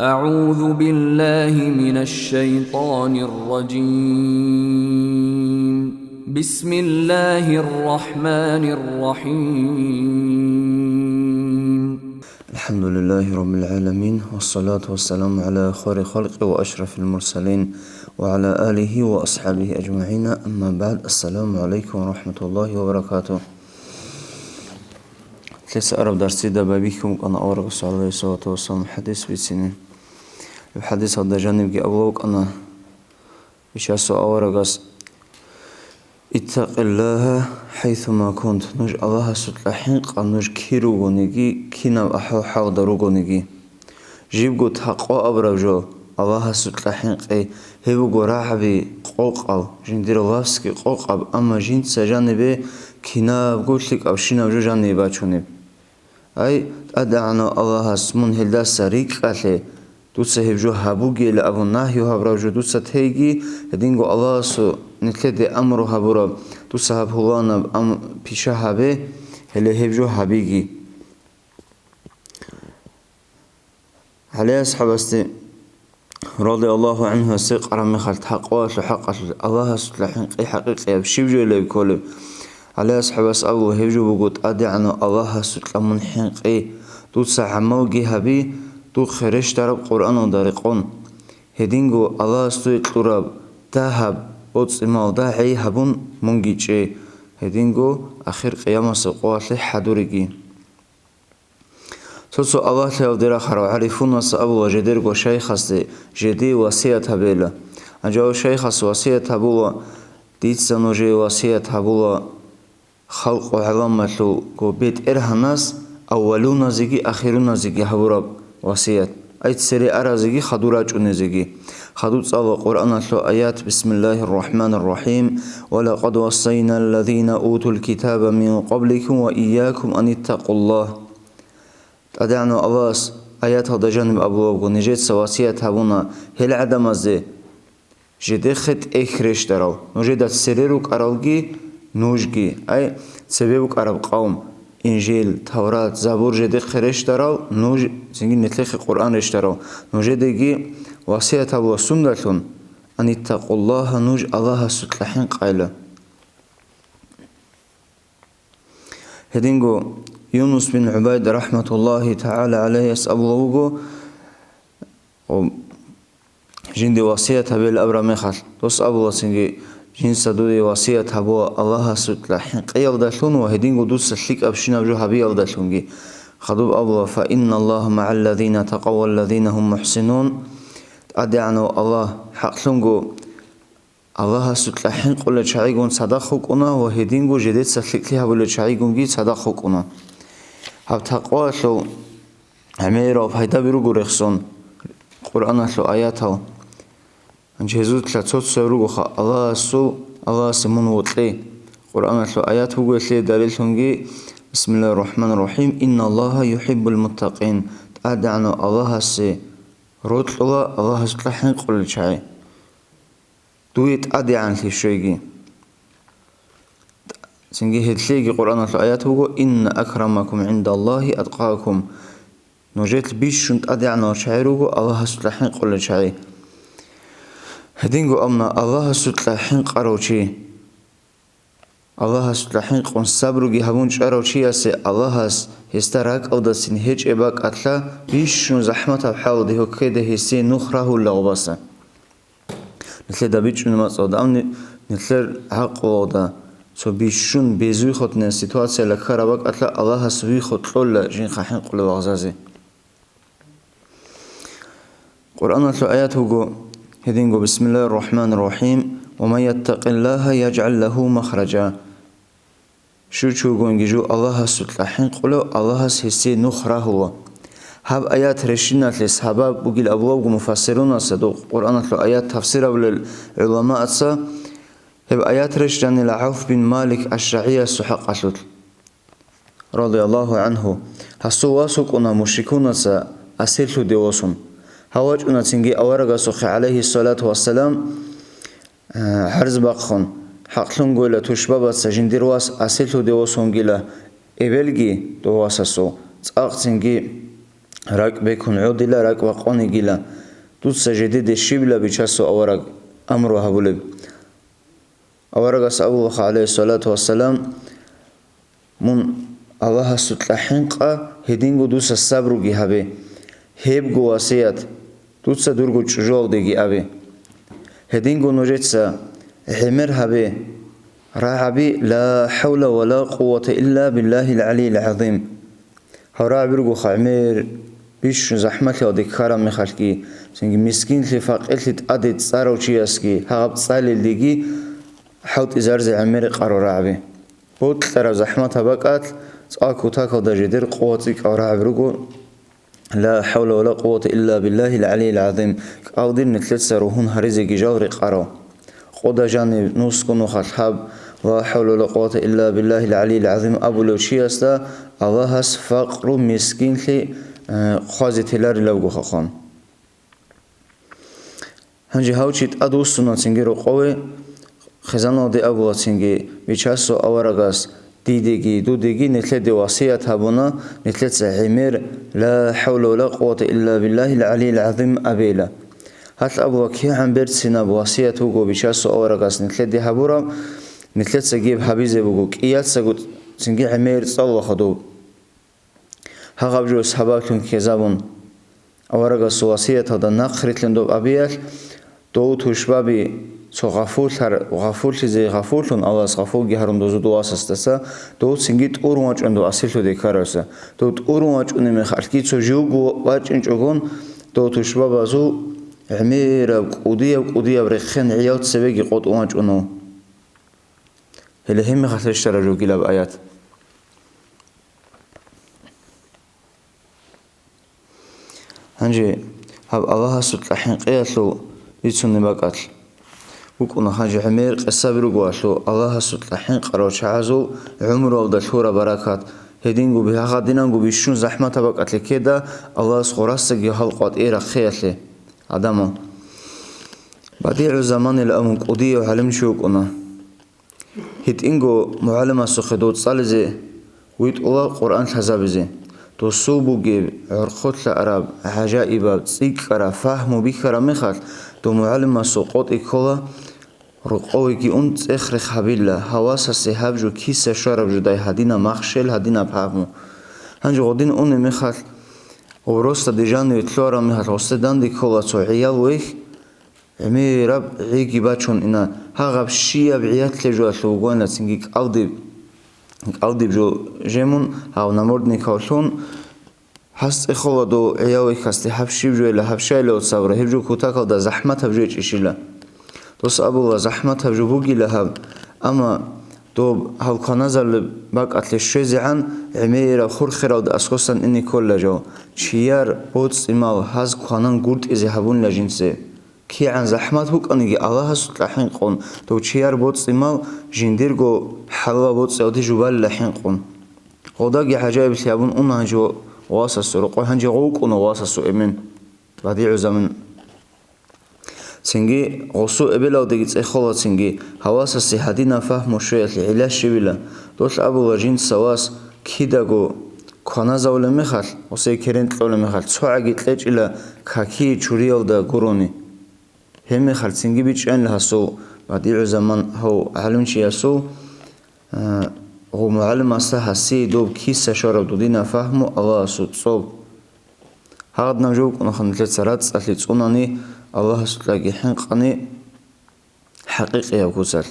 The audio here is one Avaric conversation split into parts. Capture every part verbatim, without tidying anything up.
أعوذ بالله من الشيطان الرجيم. بسم الله الرحمن الرحيم. الحمد لله رب العالمين، والصلاة والسلام على خير خلقه وأشرف المرسلين، وعلى آله وأصحابه أجمعين. أما بعد، السلام عليكم ورحمة الله وبركاته. Лъица араб дарсида байбихьун букӀана аварагас, гӀалайгьиссалату вассалам, хӀадис бицине. Гьеб хӀадисалда жанибги абула букӀана Бичасул аварагас: «Иттакъиллагьа хӀайсума кунт», нуж Аллагьасукьа хӀинкъа, нуж кир ругониги, кинаб ахӀвал-хӀалда ругониги. Жибго такъва абураб жо, Аллагьасукьа хӀинкъи, гьеб буго рагӀаби къокъаб, жиндир лафзги къокъаб, амма жинца жанибе кинабго лъикӀабщинаб жо жанибе бачунеб. Ай, ТӀадегӀанав Аллагьас мун гьелдаса рикӀкӀалъе, дуца гьеб жо гьабугейилан абун нагью гьабураб жо дуца тейги, гьединго Аллагьасул нилъеде амру гьабураб, дуца гьаб гьуланаб ам-, пиша гьабе, гьеле гьеб жо гьабиги. ГӀали асхӀабасде, радияллагьу гӀангьу, гьесие къараб мехалъ, такъваялъул хӀакъалъулъ, Аллагьасукьа хӀинкъи хӀакъикъияб щиб жо илеб кколеб? ГӀали асхӀабас абула: «Гьеб жо буго, ТӀадегӀанав Аллагьасукьа мун хӀинкъи, дуца гӀамалги гьаби, духъе рещтараб Къуръаналда рекъон. Гьединго Аллагьас дуе кьураб дагьаб, боцӀи-мал, дагӀи гьабун мунги чӀе, гьединго ахир къиямасеб къоялъе хӀадуриги». Цо-цо Аллагьлъиялде рахарав гӀарифунас абула жидерго шайхасде жидее васият гьабейилан. Гьанже гьав шайхас васият гьабула: «Дица нужее васият гьабула халкъ-гӀаламалъулго БетӀергьанас аввалуназеги ахируназеги гьабураб васият, ай цере аразеги хадур рачӀунезеги». Хадуб цӀала Къуръаналъул аят: «Бисмиллагьир рахӀманир рахӀим. Ва лакъад вассайналлазина утул китаба мин къабликум ва ийякум аниттакъуллагь». ТӀадегӀанав Аллагьас аяталда жаниб абулебго: «Нижеца васият гьабуна гьел гӀадамазде, жидехъе тӀехь рещтӀарал, нужеда цере рукӀаралги нужги, ай, цебе букӀараб къавм, Инжил, Таврат, Забур жидехъе рещтӀарал нуж, цинги нилъехъе Къуръан рещтӀарал, нужедаги васият гьабула сундалъун, аниттакъуллагьа, нуж Аллагьасукьа хӀинкъайилан». Гьединго Юнус бин ГӀубайд, рахӀматуллагьи тагӀала гӀалайгьи, абулеб буго, жинде васият гьабейилан абураб мехалъ, дос абула цинги: «Жинца дуе васият гьабула Аллагьасукьа хӀинкъиялдалъун ва гьединго дуца лъикӀабщинаб жо гьабиялдалъунги». Хадуб абула: «Фа инналлагьа магӀаллазина такъав валлазина гьум мухӀсинун». ТӀадегӀанав Аллагь хӀакълъунго Аллагьасукьа хӀинкъулел чагӀигун цадахъ вукӀуна ва гьединго жидеца лъикӀлъи гьабулел чагӀигунги цадахъ вукӀуна. Гьаб такъваялъул гӀемерал пайдаби руго рехсон Къуръаналъул аятал. Гьанже гьезулъа цо-цо ругоха: «Аллагьасул, Аллагьасе мун вокьи». Къуръаналъул аят буго гьелъие далиллъунги: «Бисмиллагьир рахӀманир рахӀим. Инналлагьа юхӀиббул муттакъин». ТӀадегӀанав Аллагьасе рокьула Аллагьасукьа хӀинкъулел чагӀи. Дуе тӀадегӀанлъи щвейги. Цинги гьелъиеги Къуръаналъул аят буго: «Инна акрамакум гӀиндаллагьи аткъакум». Нужелъ бищун тӀадегӀанал чагӀи руго Аллагьасукьа хӀинкъулел чагӀи. Гьединго амма Аллагьасукьа хӀинкъарав чи, Аллагьасукьа хӀинкъун сабруги гьабун чӀарав чиясе Аллагьас гьесда ракӀалдасин гьечӀеб бакӀалъа бищун захӀматаб хӀалалде гьуккеда гьесие нух рагьулел гъобаса. Нилъеда бичӀчӀуна мацӀалда, амни нилъер гӀакълуялда цо бищун безвыходная ситуация ккараб бакӀалъа Аллагьас выход кьола жинха хӀинкъулев вагъзазе. Къуръаналъул аят буго гьединго: «Бисмиллагьир рахӀманир рахӀим. Ва ман яттакъиллагьа яжгӀал лагьу махража». Щив чи вугониги жо Аллагьасукьа хӀинкъулев, Аллагьас гьесие нух рагьула. Гьаб аят рещтӀиналъе сабаб бугилан абулебго муфассирунас, доб Къуръаналъул аят тафсир гьабулел гӀуламаца, гьеб аят рещтӀанила ГӀавф бин Малик аш-ШагӀиясул хӀакъалъулъ, радияллагьу гӀангьу. Гьасул вас вукӀуна мушрикунаца асирлъуде восун. Гьав вачӀуна цинги аварагасухъе, гӀалайгьиссалату вассалам, гӀарз бахъун, хӀакълъунгойила тушбабаца жиндир вас асирлъуде восунгила, эбелги дов васасул цӀакъ цинги ракӀ бекун гӀодила, ракӀ бакъонигила. Дуца жидеде щибила Бичасул авараг амру гьабулеб? Аварагас абулаха, гӀалайгьиссалату вассалам: «Мун Аллагьасукьа хӀинкъа, гьединго дуца сабруги гьабе. Гьебго васият дуца дурго чӀужуялдеги абе. Гьединго нужеца гӀемер гьабе, рагӀаби, ла хӀавла ва ла къуввата илла биллагьил гӀалийил гӀазим». Гьав рагӀаби ругоха гӀемер бищун захӀмалъиялде ккараб мехалъги, цинги мискинлъи, факъирлъи тӀаде цӀарав чиясги, гьагъаб цӀалилдеги хӀалтӀизаризе гӀемер рекъарал рагӀаби. Бокьараб захӀматаб бакӀалъ цӀакъ кутакалда жидер къуват цӀикӀкӀал рагӀаби руго, ла хӀавла ва ла къуввата илла биллагьил гӀалийил гӀазим, кӀалдир нилъеца ругьун гьаризеги жал рекъарал. Къода жаниб нусго нухалъ гьаб «ла хӀавла ва ла къуввата илла биллагьил гӀалийил гӀазим» абулев чиясда Аллагьас факъру, мискинлъи, э, хъвазе теларилавгохахъун. Гьанже гьав чи тӀадвуссуна цинги рокъове, хизаналде абула цинги Бичасул аварагас: «Дидеги, дудеги нилъеде васият гьабуна, нилъеца гӀемер, ла хӀавла ва ла къуввата илла биллагьил гӀалийил гӀазим абейила». Гьалъ абула, кигӀан берцинаб васият вуго Бичасул аварагас нилъеде гьабураб, нилъеца гьеб гьабизе буго, кӀияцаго цинги гӀемер цӀалулаха доб. Гьагъаб жо сабаблъун ккезабун, аварагасул васияталда нахърилълъун доб абиялъ, дов тушбаби цо гъафуллъар-, гъафуллъизе гъафуллъун, Аллагьас гъафулги гьарун дозул васасдаса, дов цинги тӀурун вачӀун дов асирлъуде ккаравса. Дов тӀурун вачӀунеб мехалъги цо живго вачӀинчӀогон, дов тушбабазул гӀемераб, кӀудияб, кӀудияб рехен гӀиял цебеги къотӀун вачӀуна. Гьеле гьеб мехалъ рещтараб жо бугилаб аят. Гьанже гьаб Аллагьасукьа хӀинкъиялъул бицунеб бакӀалъ букӀуна, гьанже гӀемер къисаби ругоалъул Аллагьасукьа хӀинкъарал чагӀазул гӀумруялда лъураб баракат, гьединго бигьа-, гьадинанго бищун захӀматаб бакӀалъе ккеда Аллагьас гъорасаги гьал къватӀие рахъеялъе. Адамал БадигӀу Заманил абун кӀудияв гӀалимчи вукӀуна. ГьитӀинго мугӀалимасухъе дов цӀализе витӀула Къуръан лъазабизе. Досул бугеб гӀорхъолъа араб, гӀажаибаб, цӀикӀкӀараб, фагьму бихьараб мехалъ, дов мугӀалимасул къотӀи ккола, рокъовеги ун цӀех-рех гьабила, гьав васасе гьаб жо киса щвараб жо дай, гьадинаб махщел, гьадинаб фагьму. Гьанже гъодин унеб мехалъ, гъоросда дижаниве лъугьараб мехалъ, гъосде данде ккола цо гӀиял вехь, гӀемераб гӀиги бачун ина, гьагъаб щияб гӀиятлъе жоялъе вугоинацинги кӀалдиб, кӀалдиб жо жемун, гьав намордникав лъун, гьас цӀехола дов гӀиял вехьасде гьаб щиб жоила, гьаб щайила, оцабра, гьеб жо кутакалда захӀматаб жо гьечӀищила. Дос абула, захӀматаб жо бугила гьаб, амма доб гьал кваназарулеб бакӀалъе щвезегӀан гӀемераб хурхиралда аскосан ине кколила жо. Чияр боцӀи-мал гьаз кванан гуртӀизе гьабунила жинце. КигӀан захӀмат букӀаниги Аллагьасукьа хӀинкъун, дов чияр боцӀи-мал жиндирго хӀалал боцӀиялде жубалила хӀинкъун. Гъодаги гӀажаиблъи гьабун уна гьанже васасул рокъой, гьанже гъов вукӀуна васасул эмен, БадигӀу Заман. Цинги гъосул эбелалдеги цӀехола цинги, гьав васасе гьадинаб фагьму щвеялъе гӀилла щибила, долъ абула жинца вас кидаго кваназавулеб мехалъ, гъосие керен кьолеб мехалъ, цогӀаги кьечӀила какие чуриялда гурони. Гьебмехалъ цинги бичӀчӀанила гьасул БадигӀу Заман гьав гӀалимчиясул, а, гъо мугӀалимасда гьасие доб киса щвараб дудинаб фагьму Аллагьасул цӀоб. Гьагъадинаб жо букӀунаха нилъеца рацӀцӀалъи цӀунани, Аллагьасукьаги хӀинкъани хӀакъикъияб куцалъ.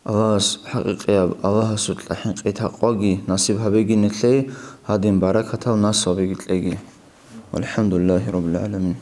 Аллагьас хӀакъикъияб, Аллагьасукьа хӀинкъи-такъваги насиб гьабеги нилъее, гьадин баракатал наслабиги кьеги. ВалхӀамдулиллагьи раббил гӀаламин.